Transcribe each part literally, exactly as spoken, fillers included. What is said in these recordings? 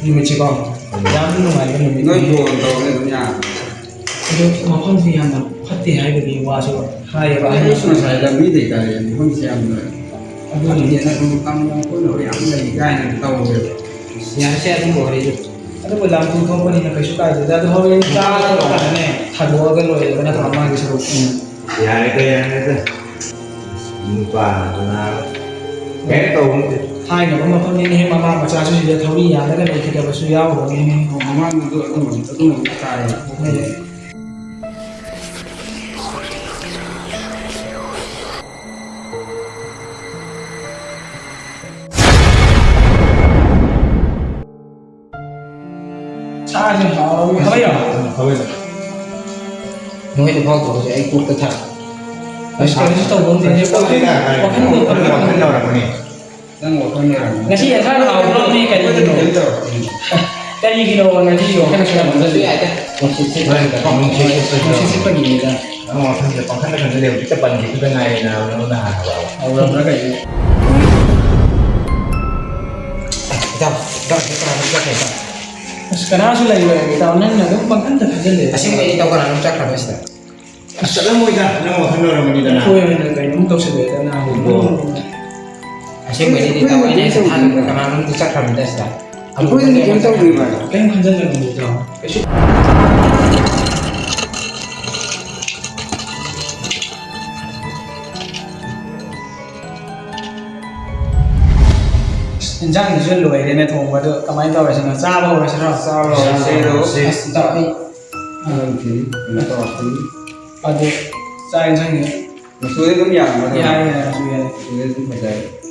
ꯅꯨꯃꯤꯠꯁꯤꯀꯣ ꯌꯥꯝ ꯅꯨꯡꯉꯥꯏꯕ ꯅꯨꯃꯤꯠ꯫ ꯅꯣꯏ ꯐꯣꯟ ꯇꯧꯔꯒ ꯑꯗꯨꯝ ꯌꯥꯕꯅꯦ꯫ ꯑꯗꯨ ꯃꯐꯝꯁꯤ ꯌꯥꯝꯅ ꯐꯠꯇꯦ ꯍꯥꯏꯕꯒꯤ ꯋꯥꯁꯨ ꯍꯥꯏꯌꯦꯕ ꯑꯍꯟ ꯑꯩꯁꯨ ꯉꯁꯥꯏ ꯂꯝꯕꯤꯗꯩ ꯇꯥꯔꯛꯑꯦ꯫ ꯃꯐꯝꯁꯦ ꯌꯥꯝꯅ ꯑꯗꯨꯅꯤ꯫ ꯐꯠꯇꯦꯅ ꯑꯗꯨꯝ ꯇꯝꯅ ꯈꯣꯠꯅꯕ ꯌꯥꯝ ꯂꯩ ꯀꯥꯏꯅ ꯇꯧꯋꯦꯕ꯫ ꯌꯥꯔꯦꯁꯦ ꯑꯗꯨꯝꯕ ꯋꯥꯔꯤꯗꯨ꯫ ꯑꯗꯨꯕꯨ ꯂꯝ ꯇꯨ ꯊꯣꯛꯄꯅꯤꯅ ꯀꯩꯁꯨ ꯀꯥꯏꯗꯦꯗ꯫ ꯑꯗꯨ ꯍꯣꯔꯦꯟ ꯆꯥꯔꯒ ꯀꯥꯟꯗꯅꯦ ꯊꯥꯗꯣꯛꯑꯒ ꯂꯣꯏꯔꯦꯗꯅ ꯊꯝꯃꯒꯤ ꯁꯔꯨꯛ꯫ ꯎꯝ꯫ ꯌꯥꯔꯦꯗ, ꯌꯥꯔꯦꯗ꯫ ꯅꯨꯄꯥꯗꯨꯅ ꯀꯩꯝ ꯇꯧꯕ ꯅꯠꯇꯦ꯫ ꯍꯥꯏꯅꯕ ꯃꯐꯝꯅꯤꯅꯦꯍꯦ, ꯃꯃꯥ ꯃꯆꯥꯁꯨ ꯁꯤꯗ ꯊꯧꯔꯤ ꯌꯥꯜꯂꯒ ꯂꯩꯈꯤꯗꯕꯁꯨ ꯌꯥꯎꯈ꯭ꯔꯕꯅꯤꯅꯦ꯫ ꯃꯃꯥꯡꯗꯁꯨ ꯑꯗꯨꯝꯕ, ꯑꯗꯨꯝꯕ ꯇꯥꯏ꯫ ꯍꯣꯏ꯫ ꯁꯥꯁꯦ ꯍꯥꯎꯔꯕꯅꯤ꯫ ꯈꯥꯕꯩꯔꯣ? ꯎꯝ, ꯈꯥꯕꯩꯗꯣ꯫ ꯅꯣꯏꯅ ꯐꯥꯎꯗꯕꯁꯦ ꯑꯩ ꯀꯣꯛꯇ ꯊꯥ꯫ ꯑꯁ, ꯀꯩꯁꯨ ꯇꯧꯕ ꯅꯠꯇꯦ꯫ ꯀꯩꯁꯨ ꯇꯧꯗꯦꯗ꯫ ꯋꯥꯈꯜ ꯋꯥꯈꯜ ꯋꯥꯈꯜ ꯇꯧꯔꯛꯄꯅꯤ꯫ ꯅꯪ ꯋꯥꯈꯜ ꯌꯥꯔꯝꯃꯅꯤ꯫ ꯉꯁꯤ ꯌꯦꯟꯁꯥꯡ ꯍꯥꯎꯕ꯭ꯔꯣ? ꯃꯤ ꯀꯔꯤꯒꯤꯅꯣ? ꯀꯩꯝ ꯇꯧꯔꯛꯇꯦ꯫ ꯀꯔꯤꯒꯤꯅꯣ ꯉꯁꯤ ꯋꯥꯈꯜ ꯈꯔ ꯃꯝꯁꯤꯜꯂꯤ? ꯌꯥꯏꯗ꯫ ꯅꯨꯡꯁꯤꯠ ꯁꯤꯠꯄ-, ꯅꯨꯡꯁꯤꯠ ꯁꯤꯠꯄꯁꯤꯗ꯫ ꯅꯨꯡꯁꯤꯠ ꯁꯤꯠꯄꯒꯤꯅꯤꯗ꯫ ꯅꯪ ꯋꯥꯈꯜꯁꯦ ꯄꯪꯈꯟꯗ ꯈꯟꯖꯜꯂꯦ꯫ ꯍꯧꯖꯤꯛꯇ ꯄꯟꯈꯤꯕꯗ ꯉꯥꯏꯔꯤ ꯅꯥꯕ ꯅꯉꯣꯟꯗ ꯍꯥꯟꯅ ꯍꯧꯔꯛꯑꯕ꯫ ꯍꯧꯔꯛꯑꯕ꯭ꯔꯥ ꯀꯩꯅꯣ? ꯏꯇꯥꯎ, ꯏꯇꯥꯎ, ꯁꯤ ꯀꯅꯥꯅꯣꯝ ꯆꯠꯈ꯭ꯔꯦ, ꯏꯇꯥꯎ꯫ ꯑꯁ, ꯀꯅꯥꯁꯨ ꯂꯩꯔꯣꯏ, ꯏꯇꯥꯎ꯫ ꯅꯪꯅ ꯑꯗꯨꯝ ꯄꯪꯈꯟꯗ ꯈꯟꯖꯜꯂꯦ꯫ ꯑꯁꯦꯡꯕꯩꯗꯤ ꯏꯇꯥꯎ ꯀꯅꯥꯅꯣꯝ ꯆꯠꯈ꯭ꯔꯕ ꯁꯤꯗ? ꯑꯁ, ꯆꯠꯂꯝꯃꯣꯏꯗ꯫ ꯅꯪ ꯋꯥꯈꯜ ꯑꯣꯏꯔꯝꯒꯅꯤꯗ ꯅꯪ꯫ ꯑꯩꯈꯣꯏ ꯑꯣꯏꯅ ꯀꯩꯅꯣꯝ ꯇꯧꯁꯤꯜꯂꯛꯑꯦꯗ ꯅꯪ꯫ ꯑꯣ꯫ ꯑꯁꯦꯡꯕꯩꯗꯤ ꯏꯇꯥꯎ, ꯑꯩꯅ ꯍꯦꯛꯇ ꯊꯥꯖꯕꯗ ꯀꯅꯥꯅꯣꯝꯗꯤ ꯆꯠꯈ꯭ꯔꯕꯅꯤꯗ ꯁꯤꯗ꯫ ꯑꯩꯈꯣꯏꯗꯗꯤ ꯀꯩꯝ ꯇꯧꯗꯦ ꯚꯥꯏ꯫ ꯀꯩꯝ ꯈꯟꯖꯟꯒꯅꯨ ꯏꯇꯥꯎ꯫ ꯀꯩꯁꯨ ꯏꯟꯖꯥꯡꯗꯨꯁꯨ ꯂꯣꯏꯔꯦꯅꯦ ꯊꯣꯡꯕꯗꯣ꯫ ꯀꯃꯥꯏꯅ ꯇꯧꯔꯁꯤꯅꯣ? ꯆꯥꯕ ꯍꯧꯔꯁꯤꯔꯣ? ꯆꯥꯕ ꯍꯧꯔꯁꯤꯔꯣ? ꯑꯁ, ꯏꯇꯥꯎ, ꯑꯩ ꯅꯪꯒꯤ ꯀꯩꯅꯣ ꯇꯧꯔꯛꯄꯅꯤ꯫ ꯑꯗꯨ ꯆꯥꯛ ꯏꯟꯖꯥꯡꯒꯤ ꯃꯆꯨꯗꯤ ꯑꯗꯨꯝ ꯌꯥꯔꯝꯒꯗ꯭ꯔꯣ? ꯌꯥꯔꯦ, ꯌꯥꯔꯦ, ꯃꯆꯨ ꯌꯥꯔꯦ꯫ ꯃꯆꯨꯗꯤ ꯑꯗꯨꯝ ꯐꯖꯔꯦ꯫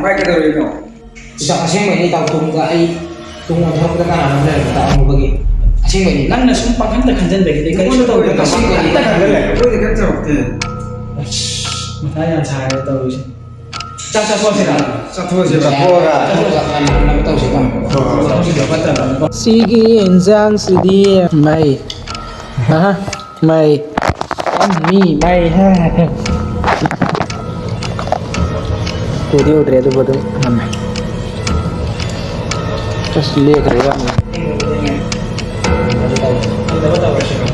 ꯚꯥꯏ, ꯀꯩꯗꯧꯔꯤꯅꯣ? ꯏꯇꯥꯎ, ꯑꯁꯦꯡꯕꯩꯅꯦ, ꯏꯇꯥꯎ, ꯇꯨꯡꯗ ꯑꯩ ꯇꯨꯡ ꯑꯣꯟꯊꯣꯔꯛꯄꯗ ꯀꯅꯥꯅꯣꯝ ꯂꯩꯔꯝꯃꯤ, ꯏꯇꯥꯎ, ꯑꯃꯨꯕꯒꯤ꯫ ꯑꯁꯦꯡꯕꯩꯅꯦ꯫ ꯅꯪꯅ ꯁꯨꯝ ꯄꯪꯈꯟꯗ ꯈꯟꯖꯟꯕꯒꯤꯅꯦ, ꯀꯔꯤꯁꯨ ꯇꯧꯗꯦ꯫ ꯑꯁꯦꯡꯕꯩꯅꯦ꯫ ꯑꯩꯈꯣꯏꯗꯤ ꯀꯩꯝ ꯇꯧꯔꯛꯇꯦ꯫ ꯑꯁ꯫ ꯃꯊꯥ ꯌꯥꯝ ꯁꯥꯔꯦ ꯇꯧꯔꯤꯁꯦ꯫ ꯆꯥꯛ ꯆꯥꯊꯣꯛꯑꯁꯤꯔ? ꯆꯠꯊꯣꯛꯑꯁꯤ ꯆꯠꯊꯣꯛꯑꯒ ꯆꯥꯊꯣꯛꯑꯒ ꯍꯥꯟꯅ ꯍꯟꯅꯕ ꯇꯧꯁꯤ ꯇꯧꯅꯤ꯫ ꯍꯣꯏ, ꯍꯣꯏ꯫ ꯇꯧꯁꯤꯗ ꯐꯠꯇꯕꯅꯤꯀꯣ꯫ ꯁꯤꯒꯤ ꯌꯦꯟꯁꯥꯡꯁꯤꯗꯤ ꯃꯩ꯫ ꯑꯍ, ꯃꯩ꯫ ꯃꯤ ꯃꯩ꯫ ꯍꯥ꯫ ꯎꯗꯤ ꯎꯗ꯭ꯔꯦ ꯑꯗꯨꯕꯨ ꯑꯗꯨꯝ ꯉꯝꯃꯦ꯫ ꯑꯁ, ꯂꯦꯛꯈ꯭ꯔꯦ ꯌꯥꯝꯅ꯫ ꯍꯟꯅꯕ ꯇꯧꯔꯁꯤꯔꯣ?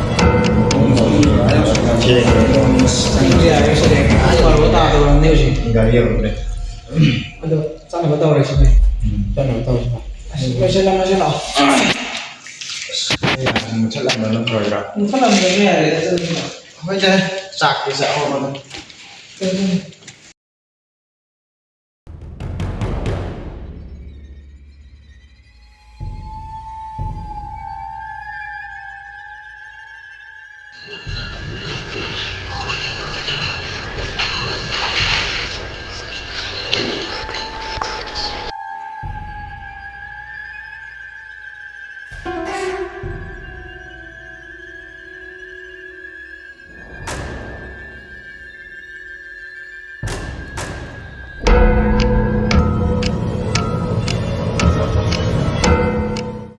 ꯌꯥꯔꯦ, ꯁꯤꯗꯤ꯫ ꯑꯥ, ꯕꯥꯔꯣ ꯇꯥꯗꯧꯔꯕꯅꯤ ꯍꯧꯖꯤꯛ꯫ ꯒꯥꯔꯤ ꯌꯧꯔꯛꯂꯦ꯫ ꯑꯗꯣ ꯆꯠꯅꯕ ꯇꯧꯔꯁꯤꯅꯦ꯫ ꯆꯠꯅꯕ ꯇꯧꯔꯁꯤ꯫ ꯑꯁ, ꯂꯣꯏꯁꯤꯜꯂꯝꯃꯁꯤ ꯂꯥꯛꯑꯣ꯫ ꯃꯨꯊꯠꯂꯝꯕꯅ ꯐꯔꯣꯏꯗ꯭ꯔꯥ? ꯃꯨꯊꯠꯂꯝꯕꯅ ꯌꯥꯔꯦꯗ, ꯆꯠꯂꯁꯤ ꯂꯥꯛꯑꯣ꯫ ꯍꯣꯏꯗ, ꯆꯥꯛꯇꯤ ꯆꯥꯍꯧꯔꯣꯗ꯫ ꯀꯩꯅꯣ?